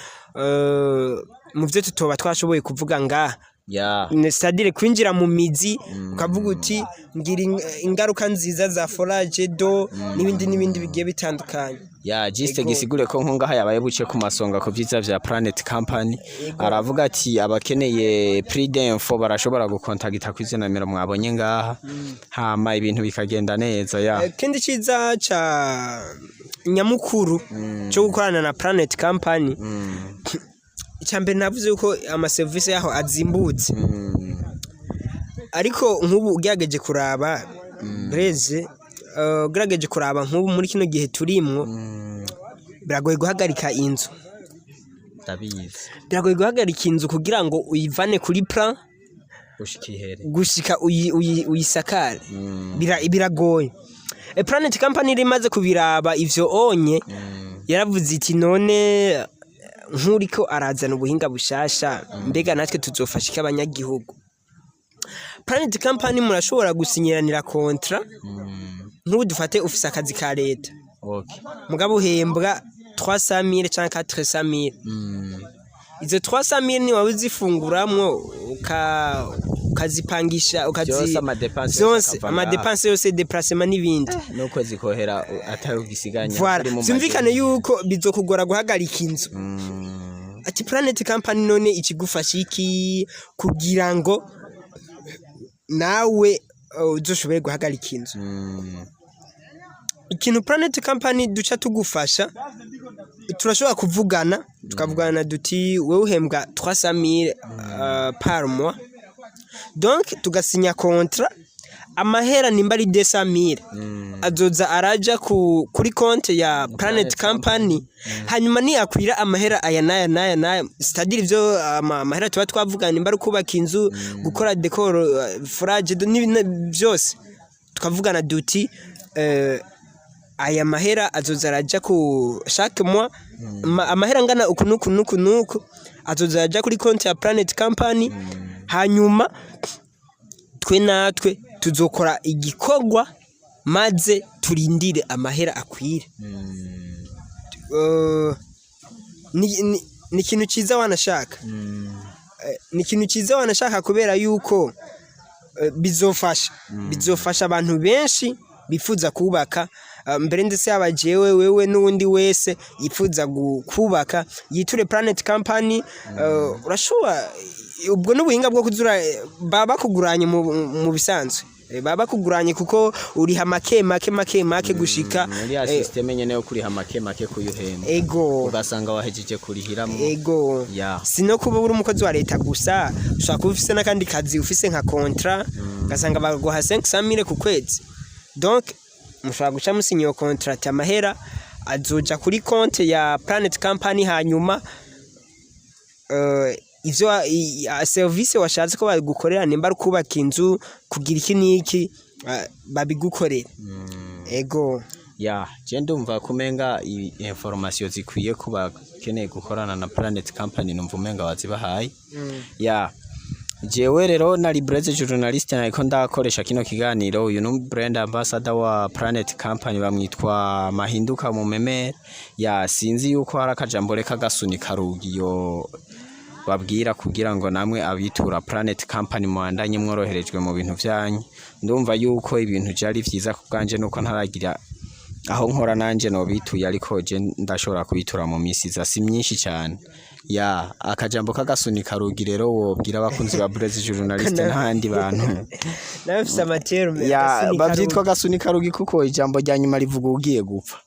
mu vyo tutoba twashoboye kuvuga ngaha. C'est-à-dire kwinjira mu mizi, ukavuga uti ngira ingaruka nziza za forage d'eau n'ibindi n'ibindi bigiye bitandukanye. Ya, juste Ego. gisigure ko nkungaha yabaye buce ku masonga ku vyiza vya Planet Company. Aravuga ati abakeneye plus d'info barashobora gukontagita ku izo nomero mwabonye ngaha, hama ibintu bikagenda neza, ya. Ikindi ciza ca nyamukuru cyo gukorana na Planet Company, icya mbere navuze yuko amaserivisi yaho azimbutse. Ariko nk'ubu ugerageje kuraba Breze, ugerageje kuraba nk'ubu muri kino gihe turimwo, biragoye guhagarika inzu. Ndabizi. Biragoye guhagarika inzu kugira ngo uyivane kuri plan gushika ihere. Gushika uyisakare. Biragoye. Planet Company rimaze kubiraba ivyo onye, yaravuze iti none nkuriko arazana ubuhinga bushasha, mbega natwe tuzofasha iki abanyagihugu? Planet Company murashobora gusinyiranira contrat. Nk'ubu dufate ufise akazi ka leta, mugabo uhembwa 300 000 canke 400 000. Izo 300 000 ni wawe uzifunguramwo, ukazipangisha, ukazi Vyose, ama dépenses yose vyose, akava ama ngaho. dépenses yose, déplacement n'ibindi. N'ukwezi kohera atari ugisiganya. Voilà. Uri mu Vyumvikane madeni. yuko bizokugora guhagarika inzu. Ati Planet Company none ikigufasha iki kugira ngo nawe uzoshobore guhagarika inzu? Ikintu Planet Company duca tugufasha, turashobora kuvugana, tukavugana duti: "Wewe uhembwa 300 000 par mois." Donc tugasinya contrat, amahera nimba ari 200 000 azoza araja kuri konte ya Planet Company. Hanyuma niyakwira amahera aya n'aya n'aya n'aya, c'est-à-dire ivyo amahera tuba twavugana, nimba ari kubaka inzu, gukora décor, forage, byose tukavugana duti: "Aya mahera azoza araja ku chaque mois, amahera angana uku nuku nuku nuku azoza araja kuri konti ya Planet Company." Hanyuma twe natwe tuzokora igikorwa, maze turindire amahera akwire. Ni ikintu cyiza wanashaka. Ni ikintu cyiza wanashaka kubera yuko bizofasha abantu benshi bifuza kubaka. Mbere ndetse yaba jewe, wewe n'uwundi wese yifuza kubaka, yiture Planet Company. Urashobora ubwo n'ubuhinga bwo kuzura baba bakuguranye mu bisanzwe. Baba bakuguranye kuko uriha make make make make gushika Muri ya système nyene yo kuriha make make kuyuhemba, ugasanga wahejeje kurihiramwo. Ego. Si no kuba uri umukozi wa leta gusa, ushobora kuba ufise n'akandi kazi, ufise nka contrat, ugasanga baguha 500 000 ku kwezi. Donc mushobora guca musinya iyo contrat, amahera azoja kuri konte ya Planet Company. Hanyuma ivyo service washatse ko bagukorera, nimba ari kubaka inzu, kugira iki n'iki, babigukorera. Ego. Ya, je ndumva kumenga information zikwiye kuba bakeneye gukorana na Planet Company, numva umenga wazibahaye. Ya, jewe rero nari Blaise journaliste, nariko ndakoresha kino kiganiro. Uyu ni brand ambassador wa Planet Company, bamwitwa Mahinduka Mumemere. Ya, sinzi yuko hari akajambo reka gasunika rugiyo babwira kugira ngo namwe abitura Planet Company muandanye mworoherejwe mu bintu vyanyu. Ndumva yuko ibintu vyari vyiza ku bwanje, nuko ntaragira aho nkora nanje nobituye, ariko je ndashobora kubitura mu misi iza, si myinshi cyane. Ya, akajambo k'agasunika rugi rero wobwira abakunzi ba Blaise journaliste n'ahandi bantu. Nawe ufise ama termes. Ya, bavyitwa gasunika rugi kuko ijambo rya nyuma rivuga ugiye gupfa.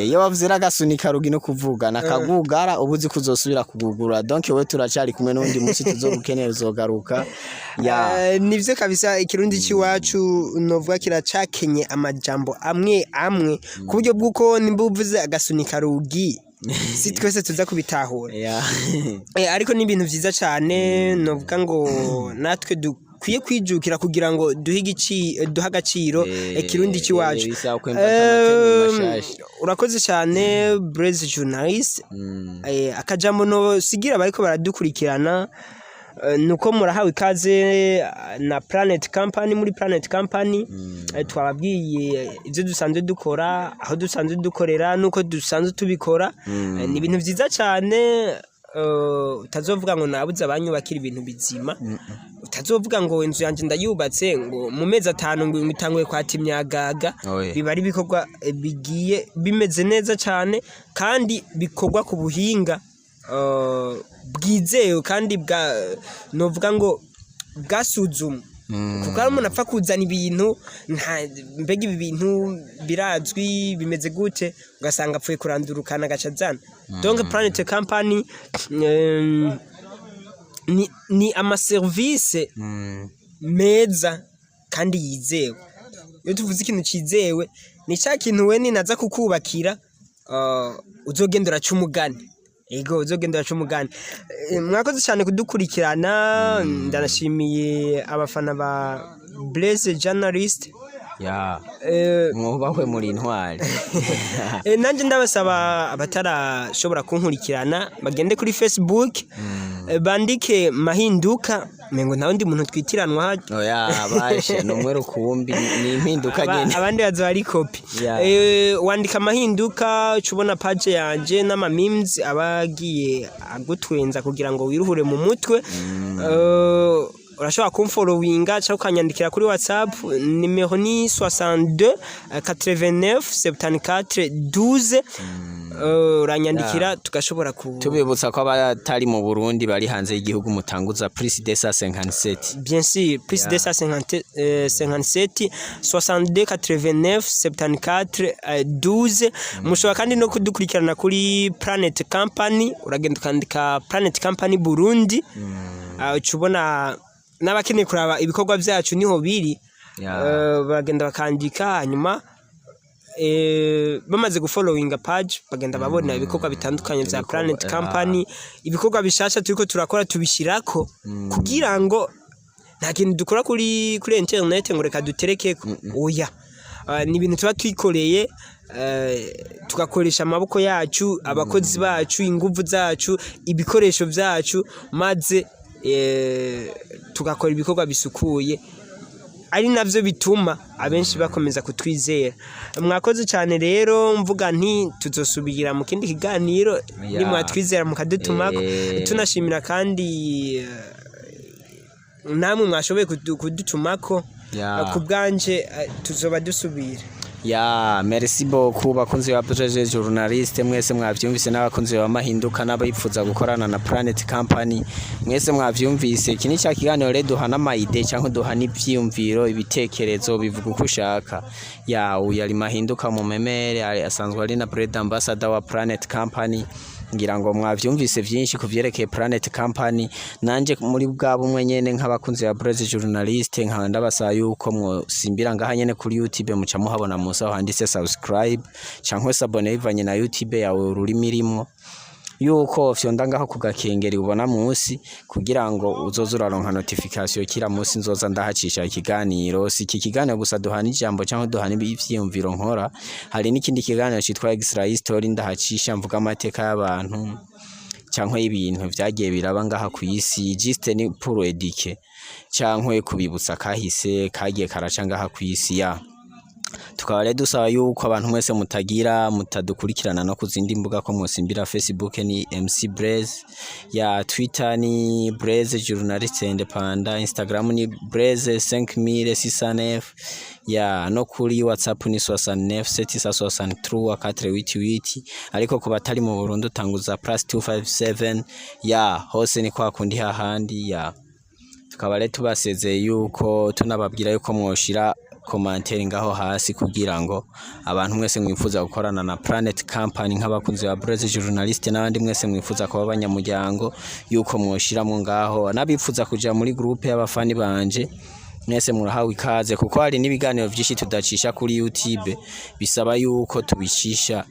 Iyo bavuze agasunika rugi no kuvuga nakagugara, uba uzi kuzosubira kugugura. Donc we turacari kumwe, n'undi munsi tuzogukenera uzogaruka. Ya. Nivyo kabisa, ikirundi c'iwacu novuga kiracakenye amajambo amwe amwe, ku buryo bw'uko nimba uvuze agasunika rugi, si twese tuza kubitahura. Ariko ni ibintu vyiza cane, novuga ngo natwe dukwiye kwijukira kugira ngo duhe agaciro ikirundi c'iwacu. Bisaba kwemba ama termes mashasha. Urakoze cyane, Blaise journaliste. Akajambo no sigira bariko baradukurikirana, nuko murahawe ikaze na Planet Company. Muri Planet Company twababwiye ibyo dusanzwe dukora, aho dusanzwe dukorera, nuko dusanzwe tubikora. Ni ibintu vyiza cyane, utazovuga ngo nabuze abanyubakira ibintu bizima, utazovuga ngo inzu yanjye ndayubatse, ngo mu mezi 5 ngo itanguye kwata imyagaga. Oya. Biba ari ibikorwa bigiye bimeze neza cyane kandi bikorwa ku buhinga bwizewe kandi bwa novuga ngo bwasuzumwe, kuko hari umuntu apfa kuzana ibintu, nta mbega ibi bintu birazwi bimeze gute, ugasanga apfuye kurandurukana agaca azana. Donc Planet Company ni ama services meza kandi yizewe. Iyo tuvuze ikintu cizewe, ni cya kintu we ninaza kukubakira, uzogenda uraca umugani. Ego, uzogenda uraca umugani. Mwakoze cyane kudukurikirana. Ndanashimiye abafana ba Blaise Journalist. Ya, mwubahwe, muri intwari. Nanjye ndabasaba abatarashobora kunkurikirana bagende kuri Facebook, bandike Mahinduka. Mengo nta wundi muntu twitiranwa harya. Oya bashe, ni umwe rukumbi, ni impinduka nyene. Abandi bazoba ari copie. Wandika Amahinduka, uca ubona page yanje n'ama memes aba agiye agutwenza kugira ngo wiruhure mu mutwe. Urashobora kumfollowinga cyangwa ukanyandikira kuri WhatsApp, nimero ni 62 89 74 12. Uranyandikira tugashobora ku Tubibutsa ko abatari mu Burundi, bari hanze y'igihugu, mutanguza plus 257. Bien sûr, plus 257 57 62 89 74 12. Mushobora kandi no kudukurikirana kuri Planet Company. Uragenda ukandika Planet Company Burundi, uca ubona n'abakeneye kuraba ibikorwa byacu niho biri. Baragenda bakandika, hanyuma bamaze gufollowinga page bagenda babona ibikorwa bitandukanye vya Planet Company. Ibikorwa bishasha turiko turakora tubishirako, kugira ngo nta kintu dukora kuri internet ngo reka duterekeko, oya. Ni ibintu tuba twikoreye, tugakoresha amaboko yacu, abakozi bacu, inguvu zacu, ibikoresho vyacu, maze tugakora ibikorwa bisukuye, ari navyo bituma abenshi bakomeza kutwizera. Mwakoze cyane rero, mvuga nti tuzosubira mu kindi kiganiro nimwatwizera mukadutumako. Tunashimira kandi namwe mwashoboye kudutumako. Ku bwanje tuzoba dusubira. Ya, merci beaucoup bakunzi ba Projet Journaliste mwese, mwavyumvise, n'abakunzi ba Mahinduka n'abifuza gukorana na Planet Company mwese mwavyumvise. Iki ni cya kiganiro rero duhana ama idées cyangwa duhana ivyiyumviro, ibitekerezo, bivuga uko ushaka. Ya, uyu ari Mahinduka mu memere, asanzwe ari na brand ambassador wa Planet Company. Ngira ngo mwavyumvise vyinshi ku vyerekeye Planet Company. Nanje muri bwa bumwe nyene nk'abakunzi ba Blaise Journaliste, nkaba ndabasaba yuko mwosimbira ngaha nyene kuri YouTube, muca muhabona musi aho handitse subscribe canke s'abonner bivanye na YouTube yawe ururimi irimwo, yuko fyonda ngaho ku gakengeri ubona musi kugira ngo uzoze uraronka notification kira musi nzoza ndahacisha ikiganiro. Si iki kiganiro gusa duhana ijambo cyangwa duhana ivyiyumviro nkora, hari n'ikindi kiganiro citwa Extra History ndahacisha, mvuga amateka y'abantu canke ibintu vyagiye biraba ngaha ku isi, juste ni pour éduquer canke kubibutsa kahise kagiye karaca ngaha ku isi. Ya, tukaba rero dusaba yuko abantu mwese mutagira mutadukurikirana no ku zindi mbuga ko musimbira Facebook ni MC Blaze, ya Twitter ni Blaze Journaliste Independent, Instagram ni Blaze 5609, ya no kuri WhatsApp ni 69 763 488. Ariko ku batari mu Burundi utanguza plus 257. Ya, hose ni kwa kundi hahandi. Ya, tukaba rero tubasezeye yuko tunababwira yuko mwoshira commentaire ngaho hasi kugira ngo abantu mwese mwifuza gukorana na Planet Company nk'abakunzi ba Blaze Journaliste n'abandi mwese mwifuza kuba abanyamuryango, yuko mwoshiramwo ngaho, n'abifuza kuja muri groupe y'abafani banje mwese murahawe ikaze, kuko hari n'ibiganiro vyinshi tudacisha kuri YouTube bisaba yuko tubicisha.